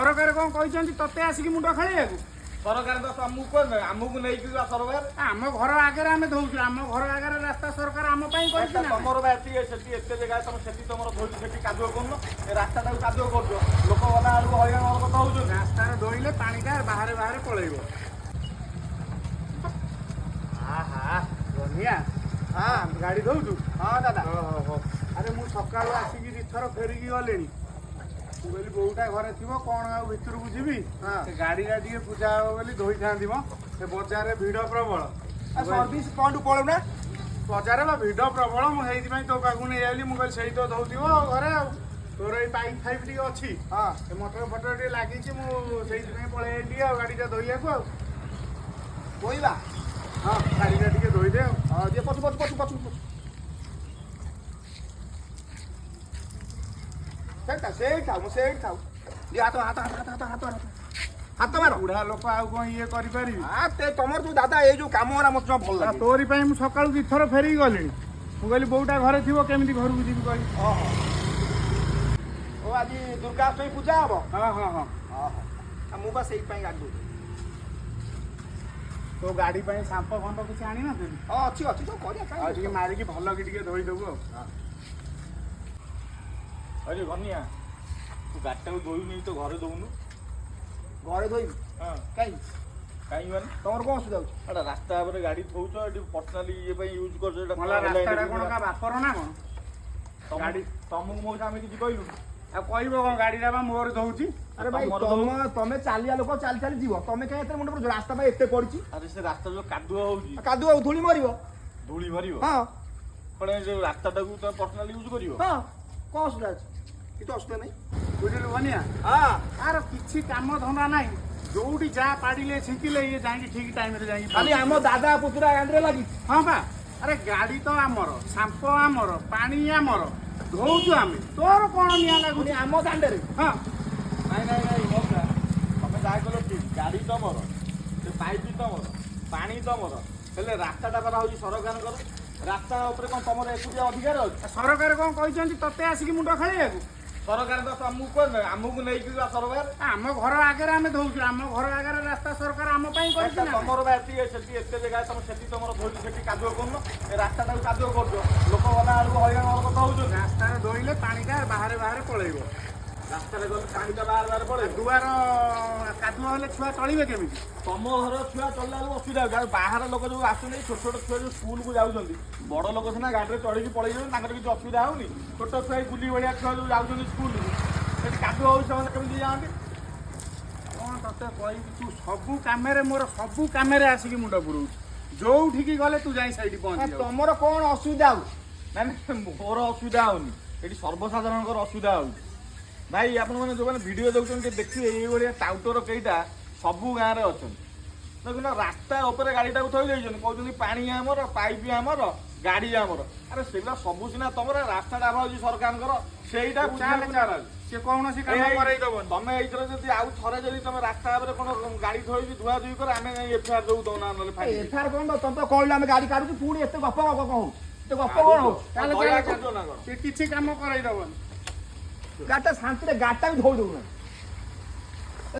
ସରକାର କଣ କହିଛନ୍ତି ତତେ ଆସିକି ମୁଣ୍ଡ ଖେଳେଇବାକୁ? ସରକାର ତ ଆମକୁ କଣ ଆମକୁ ନେଇକି ବା ସରକାର ଆମ ଘର ଆଗରେ ଆମେ ଧୋଉଛୁ, ଆମ ଘର ଆଗରେ ରାସ୍ତା ସରକାର ଆମ ପାଇଁ କରିଛି ନା? ତମର ବା ଏତିକି ସେଠି ଏତେ ଜାଗା, ତମେ ସେଠି ତମର ଧୋଇକି ସେଠି କାଦୁଅ କରୁନ, ଏ ରାସ୍ତାଟାକୁ କାଦୁଅ କରୁଛ, ଲୋକ ଗଲା ବେଳକୁ ହଇରାଣ ହରକତ ହଉଛନ୍ତି। ରାସ୍ତାରେ ଧୋଇଲେ ପାଣିଟା ବାହାରେ ବାହାରେ ପଳେଇବ। ଆହା ବନିଆ, ହଁ ଗାଡି ଧୋଉଛୁ? ହଁ ଦାଦା। ଆରେ ମୁଁ ସକାଳୁ ଆସିକି ଦିଥର ଫେରିକି ଗଲିଣି। ମୁଁ କହିଲି ବୋଉଟା ଘରେ ଥିବ, କଣ ଆଉ ଭିତରକୁ ଯିବି, ସେ ଗାଡିଟା ଟିକେ ପୂଜା ହବ ବୋଲି ଧୋଇଥାନ୍ତି ମ। ସେ ବଜାରରେ ଭିଡ ପ୍ରବଳ। ସର୍ଭିସ ପଏଣ୍ଟ ପଳଉ ନା? ବଜାରରେ ବା ଭିଡ ପ୍ରବଳ, ମୁଁ ସେଇଥିପାଇଁ ତୋ ପାଖକୁ ନେଇ ଆଇଲି। ମୁଁ କହିଲି ସେଇ ତ ଧୋଉଥିବ ଆଉ ଘରେ, ଆଉ ତୋର ଏଇ ପାଇପ୍ ଫାଇପ୍ ଟିକେ ଅଛି, ସେ ମଟର ଫଟର ଟିକେ ଲାଗିଛି, ମୁଁ ସେଇଥିପାଇଁ ପଳେଇ ଆଇଲି ଆଉ ଗାଡିଟା ଧୋଇବାକୁ। ଆଉ ଧୋଇବା? ହଁ, ଗାଡିଟା ଟିକେ ଧୋଇଦେ ଆଉ। ହଁ, ଦିଅ, ପଛୁ ପଛୁ ପଛୁ ପଛୁ ପଛୁ। ସେଇଠି ଥାଉ, ସେଇଠି ଥାଉ, ମୁଁ ସେଇଠି ଥାଉ। ଦିଅ ହାତ ହାତ ହାତ ହାତ ହାତ ହାତ ହାତ ମାର। ବୁଢା ଲୋକ ଆଉ କଣ ଇଏ କରିପାରିବି? ତମର ଯୋଉ ଦାଦା ଏଇ ଯୋଉ କାମ ଗୁରା ମତେ ଜମା ଭଲ ଲାଗେ। ତୋରି ପାଇଁ ମୁଁ ସକାଳୁ ଦିଥର ଫେରିକି ଗଲିଣି। ମୁଁ କହିଲି ବୋଉଟା ଘରେ ଥିବ, କେମିତି ଘରକୁ ଯିବି କହିଲି। ଓହୋ, ଓ ଆଜି ଦୁର୍ଗାଷ୍ଟମୀ ପୂଜା ହବ? ହଁ ହଁ ହଁ। ଓହୋ, ମୁଁ ବା ସେଇଥିପାଇଁ ଗାଡି ଦଉଛି। ତୋ ଗାଡି ପାଇଁ ସାମ୍ପ ଫାମ୍ପ କିଛି ଆଣିନଥିଲି? ହଁ, ଅଛି ଅଛି, ସବୁ କରିବା। ଆଉ ଟିକେ ମାରିକି ଭଲ କି ଟିକେ ଧୋଇଦବୁ ଆଉ। ଆରେ ଘନିଆ, ତୁ ଗାଡ଼ିଟାକୁ ଧୋଇବୁନି ତ ଘରେ ଦଉନୁ? ଘରେ ଧୋଇବି? ହଁ। କାଇଁ? କାହିଁକି ମାନେ? ତମର କଣ ଅସୁବିଧା ହଉଛି? ଏଟା ରାସ୍ତା ଉପରେ ଗାଡି ଥୋଉଛ, ଏଠି ପର୍ସନାଲି ଇଏ ପାଇଁ ୟୁଜ୍ କରୁଛ, ଏଟା ମଲା, ରାସ୍ତାଟା କଣ କା ବାପର ନା କଣ ଗାଡି? ତମକୁ ମଉସା ଆମେ କିଛି କହିଲୁ? ଆଉ କହିବ କଣ, ଗାଡିଟା ବା ମୋର ଧୋଉଛି। ଆରେ ଭାଇ, ତମେ ଚାଲିବା ଲୋକ, ଚାଲି ଚାଲି ଯିବ, ତମେ କାଇଁ ଏତେ ମୁଣ୍ଡ ପଡୁଛ? ରାସ୍ତା ପାଇଁ ଏତେ ପଡିଛି। ଆରେ ସେ ରାସ୍ତା ଯୋଉ କାଦୁଅ ହଉଛି। କାଦୁଅ ଧୂଳି ମରିବ। ଧୂଳି ଭରିବ? ହଁ। पण ଯୋଉ ରାସ୍ତାଟାକୁ ତମେ ପର୍ସନାଲି ୟୁଜ୍ କରିବ? ହଁ, କଣ ଅସୁବିଧା ଅଛି? କିଛି ଅସୁବିଧା ନାହିଁ। ବୁଝିଲୁ ବନିଆ? ହଁ। ଆର କିଛି କାମ ଧନ୍ଦା ନାହିଁ, ଯୋଉଠି ଯାହା ପାଡ଼ିଲେ ଛିଙ୍କିଲେ ଇଏ ଯାଇକି ଠିକ ଟାଇମରେ ଯାଇକି ଖାଲି ଆମ ଦାଦା ପୁତୁରା ଗାଣ୍ଡିରେ ଲାଗିଛି। ହଁ ବା। ଆରେ ଗାଡି ତ ଆମର, ସାମ୍ପ ଆମର, ପାଣି ଆମର, ଧୋଉଛୁ ଆମେ, ତୋର କଣ ନିଆଁ ଲାଗୁଛି? ଆମ ଦାଣ୍ଡରେ। ହଁ। ନାଇଁ ନାଇଁ ନାଇଁ ମଉସା, ତମେ ଯାହା କଲ ଠିକ। ଗାଡି ତମର, ସେ ପାଇପ୍ ତମର, ପାଣି ତମର, ହେଲେ ରାସ୍ତାଟା ପରା ହଉଛି ସରକାରଙ୍କର। ରାସ୍ତା ଉପରେ କଣ ତମର ଏକୁଟିଆ ଅଧିକାର ଅଛି? ସରକାର କଣ କହିଛନ୍ତି ତତେ ଆସିକି ମୁଣ୍ଡ ଖେଳେଇବାକୁ? ସରକାର ତ ଆମକୁ କଣ ଆମକୁ ନେଇକି ବା ସରକାର ଆମ ଘର ଆଗରେ ଆମେ ଧୋଉଛୁ, ଆମ ଘର ଆଗରେ ରାସ୍ତା ସରକାର ଆମ ପାଇଁ କରିଛି ନା? ତମର ବା ଏତିକି ସେଠି ଏତେ ଜାଗା, ତମେ ସେଠି ତମର ଧୋଇକି ସେଠି କାଦୁଅ କରୁନ, ଏ ରାସ୍ତାଟାକୁ କାଦୁଅ କରୁଛ, ଲୋକ ଗଲା ବେଳକୁ ହଇରାଣ ହରକତ ହଉଛନ୍ତି। ରାସ୍ତାରେ ଧୋଇଲେ ପାଣିଟା ବାହାରେ ବାହାରେ ପଳେଇବ। ରାସ୍ତାରେ ଗଲେ ପାଣିଟା ବାହାରେ ବାହାରେ ପଳେଇବ? ଦୁଆର କାଦୁଅ ହେଲେ ଛୁଆ ଚଳିବେ କେମିତି? ତମ ଘର ଛୁଆ ଚଳିଲା ବେଳକୁ ଅସୁବିଧା ହଉଛି, ଆଉ ବାହାର ଲୋକ ଯୋଉ ଆସୁଛନ୍ତି, ଛୋଟ ଛୋଟ ଛୁଆ ଯୋଉ ସ୍କୁଲକୁ ଯାଉଛନ୍ତି, ବଡ଼ ଲୋକ ସିନା ଗାଡ଼ିରେ ଚଢ଼ିକି ପଳେଇ ଯାଉଛନ୍ତି, ତାଙ୍କର କିଛି ଅସୁବିଧା ହଉନି। ଛୋଟ ଛୁଆ ଏଇ ଗୁଲି ଭଳିଆ ଛୁଆ ଯୋଉ ଯାଉଛନ୍ତି ସ୍କୁଲକୁ, ସେଠି କାଦୁଅ ହଉଛି, ସେମାନେ କେମିତି ଯାଆନ୍ତି? କଣ ତତେ କହିବି, ତୁ ସବୁ କାମରେ ମୋର ସବୁ କାମରେ ଆସିକି ମୁଣ୍ଡ ପୁରଉଛୁ। ଯୋଉଠିକି ଗଲେ ତୁ ଯାଇ ସେଇଠି ପହଞ୍ଚି। ତମର କଣ ଅସୁବିଧା ହଉଛି? ନାଇଁ ନାଇଁ, ମୋର ଅସୁବିଧା ହଉନି, ଏଠି ସର୍ବସାଧାରଣଙ୍କର ଅସୁବିଧା ହଉଛି। ଭାଇ, ଆପଣମାନେ ଯୋଉମାନେ ଭିଡ଼ିଓ ଦେଖୁଛନ୍ତି ଦେଖିବେ, ଏଇଭଳିଆ ଟାଉଟର କେଇଟା ସବୁ ଗାଁରେ ଅଛନ୍ତି। ଦେଖୁନ, ରାସ୍ତା ଉପରେ ଗାଡ଼ିଟାକୁ ଥୋଇ ଦେଇଛନ୍ତି, କହୁଛନ୍ତି ପାଣି ଆମର, ପାଇପ୍ ଆମର, ଗାଡ଼ି ଆମର। ଆରେ ସେଗୁଡ଼ା ସବୁ ସିନା ତମର, ରାସ୍ତାଟା ହଉଛି ସରକାରଙ୍କର, ସେଇଟା ଚାଲ ଚାଲ, ସେ କୌଣସି କାମ କରେଇ ଦବନି। ତମେ ଏଇଥର ଯଦି ଆଉ ଥରେ ଯଦି ତମେ ରାସ୍ତା ଉପରେ କଣ ଗାଡ଼ି ଥୋଇକି ଧୁଆ ଧୁଇ କର, ଆମେ ଯାଇ ଏଫଆଇଆର ଦବୁ, ଦଉନା ନହେଲେ ଫାଇନ୍। ଏଫଆଇଆର କଣ? ତମେ ତ କହିଲ ଆମେ ଗାଡ଼ି କାଢୁଛୁ, ପୁଣି ଏତେ ଗପ ଗପ କଣ ହଉଛି? ଏତେ ଗପ କଣ ହଉଛି? ଚାଲ ଚାଲ, ସେ କିଛି କାମ କରେଇ ଦବନି। ଗାଡ଼ିଟା ଶାନ୍ତିରେ ଗାଡ଼ିଟା ବି ଧୋଇ ଦଉନାହାନ୍ତି।